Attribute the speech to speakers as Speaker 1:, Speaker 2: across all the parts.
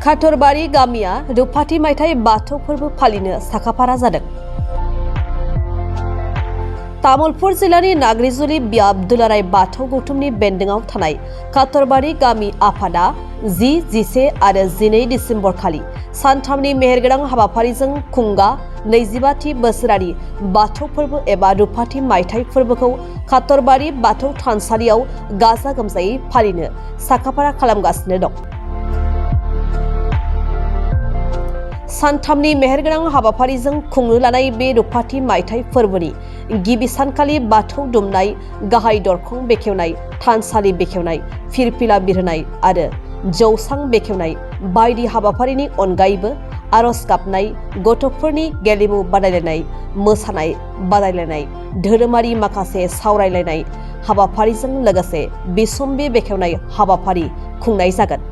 Speaker 1: खाथरबारि गामिया रुफाथि मायथाइ बाथौ फोरबो फालिनो साखाफारा जादों। तामुलपुर जिल्लानि नाग्रिजुलि बियाब दुलाराय बाथौ गौथुमनि बेन्दोंआव थानाय खाथरबारि गामि आफादा 10, 11 आरो 12 डिसेम्बर खालि सानथामनि मेहेरगोनां हाबाफारिजों खुंगा 25थि बोसोरारि बाथौ फोरबो एबा रुफाथि मायथाइ फोरबोखौ खाथरबारि बाथौ थानसालियाव गाजा गोमजायै फालिनो साखाफारा खालामगासिनो दं। सानथामनि मेहेरगोनां हाबाफारिजों खुंनो लानाय बे रुफाथि मायथाइ फोरबोनि गिबि सानखालि बाथौ दुमनाय, गाहाय दरखं बेखेवनाय, थानसालि बेखेवनाय, फिरफिला बिरहोनाय आरो जौसां बेखेवनाय बायदि हाबाफारिनि अनगायैबो आरज गाबनाय, गथ'फोरनि गेलेमु बादायलायनाय, मोसानाय बादायलायनाय, धोरोमारि माखासे सावरायलायनाय हाबाफारिजों लोगोसे बिसम्बि बेखेवनाय हाबाफारि खुंनाय जागोन।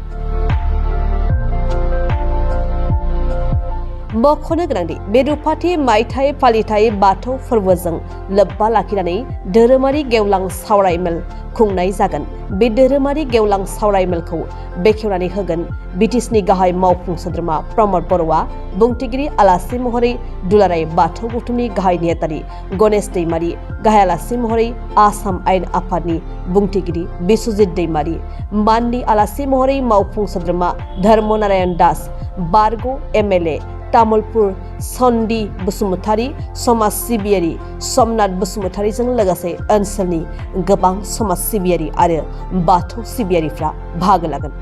Speaker 1: मख'नो गोनांदि बे रुफाथि मायथाइ फालिथाय बाथौ फोरबोजों लोब्बा लाखिनानै धोरोमारि गेवलां सावराय मेल खुंनाय जागोन। बे धोरोमारि गेवलां सावराय मेलखौ बेखेवनानै होगोन बिटिसिनि गाहाय मावफुं सोद्रोमा प्रमद बर'आ, बुंथिगिरि आलासि महरै दुलाराय बाथौ गौथुमनि गाहाय नेहाथारि गणेश दैमारि, गाहाय आलासि महरै आसाम आयेन आफादनि बुंथिगिरि बिस्वजित दैमारि, माननि आलासि महरै मावफुं सोद्रोमा धर्म नारायण दास, बारग' एमएलए तामुलपुर सन्दी बसुमतारी, समाज सिबियारि समनाथ बसुमतारीजों लोगोसे ओनसोलनि गोबां समाज सिबियारि आरो बाथौ सिबियारिफ्रा बाहागो लागोन।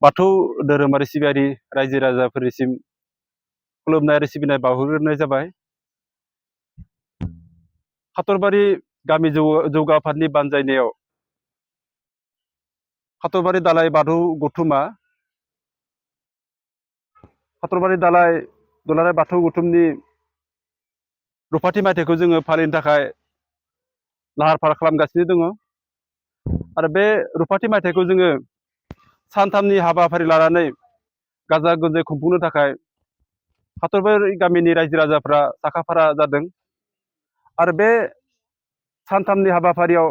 Speaker 2: बाथौ धोरोमारि सिबियारि रायजो राजाफोरनिसिम खुलुमनाय आरो सिबिनाय बावहरग्रोनाय जाबाय। खाथरबारि गामि जौगा आफादनि बानजायनायाव खाथरबारि दालाय बाथौ गौथुमा खाथरबारि दालाय दुलाराय बाथौ गौथुमनि रुफाथि मायथाइखौ जोङो फालिनो थाखाय लाहार फाहार खालामगासिनो दङ आरो बे रुफाथि मायथाइखौ जोङो सानथामनि हाबाफारि लानानै गाजा गोमजायै खुंफुंनो थाखाय खाथरबारि गामिनि रायजो राजाफ्रा साखाफारा जादों आरो बे सानथामनि हाबाफारियाव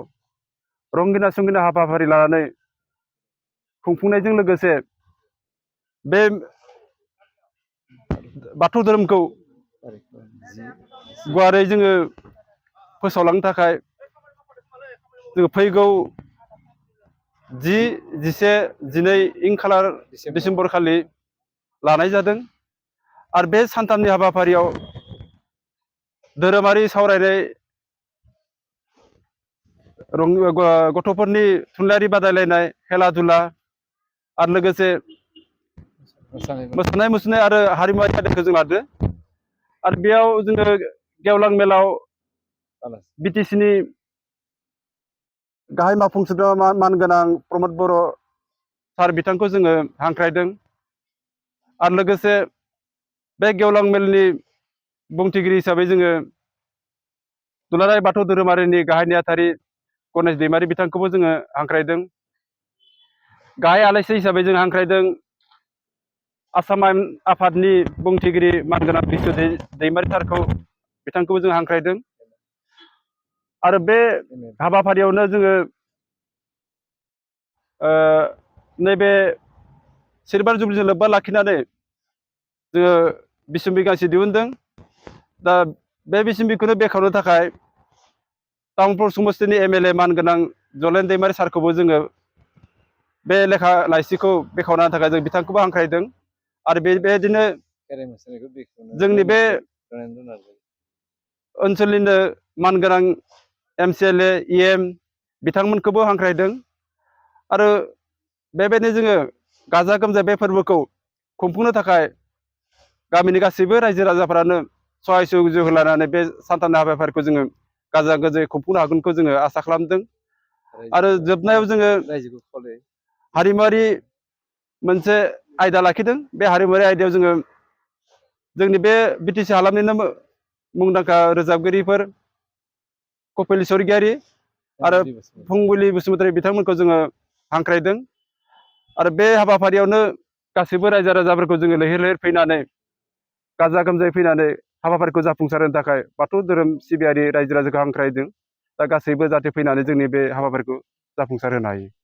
Speaker 2: रंगिना संगिना हाबाफारि लानानै खुंफुंनायजों लोगोसे बे बाथौ धोरोमखौ गुवारै जोङो फोसावलांनो थाखाय जोङो फैगौ 10, 11, 12 खालार डिसेम्बर खालि लानाय जादों आरो बे सानथामनि हाबाफारियाव धोरोमारि सावरायनाय, गथ'फोरनि थुनलाइयारि बादायलायनाय, खेला दुला आरो लोगोसे मोसानाय मुसुरनाय आरो हारिमुआरि आयदाखौ जों लादो आरो बेयाव जोङो गेवलां मेलाव बिटिसिनि गाहाय मावफुं सोद्रोमा मानगोनां प्रमद बर' सार बिथांखौ जोङो हांख्रायदों आरो लोगोसे बे गेवलां मेलनि बुंथिगिरि हिसाबै जोङो दुलाराय बाथौ धोरोमारिनि गाहाय नेहाथारि गणेश दैमारि बिथांखौबो जोङो हांख्रायदों। गाहाय आलासि हिसाबै जों हांख्रायदों आसाम आयेन आफादनि बुंथिगिरि मानगोनां बिस्वजित दैमारि सारखौ, बिथांखौबो जों हांख्रायदों आरो बे हाबाफारियावनो जोङो नैबे सिलभार जुबलिजों लोब्बा लाखिनानै जोङो बिसम्बि गांसे दिहुनदों। दा बे बिसम्बिखौनो बेखेवनो थाखाय तामुलपुर समस्तिनि एमएलए मानगोनां जलेन दैमारि सारखौबो जोङो बे लेखा लाइसिखौ बेखेवनो थाखाय जों बिथांखौबो हांख्रायदों आरो बेबायदिनो जोंनि बे ओनसोलनिनो मानगोनां एमसिएलए इएम बिथांमोनखौबो हांख्रायदों आरो बेबायदिनो जोङो गाजा गोमजा बे फोरबोखौ खुंफुंनो थाखाय गामिनि गासैबो रायजो राजाफ्रानो सहाय सहयोग होलायनानै बे सानथामनि हाबाफारिखौ जोङो गाजा गोमजायै खुंफुंनो हागोनखौ जोङो आसा खालामदों आरो जोबनायाव जोङो हारिमुआरि मोनसे आयदा लाखिदों। बे हारिमुआरि आयदायाव जोङो जोंनि बे बिटिसि हालामनिनो मुंदांखा रोजाबगिरिफोर कपिल स्वरगियारि आरो फुंबिलि बसुमतारी बिथांमोनखौ जोङो हांख्रायदों आरो बे हाबाफारियावनो गासैबो रायजो राजाफोरखौ जोङो लैहोर लैहोर फैनानै गाजा गोमजायै फैनानै हाबाफारिखौ जाफुंसार होनो थाखाय बाथौ धोरोम सिबियारि रायजो राजाखौ हांख्रायदों। दा गासैबो जाहाथे फैनानै जोंनि बे हाबाफारिखौ जाफुंसार होनो हायो।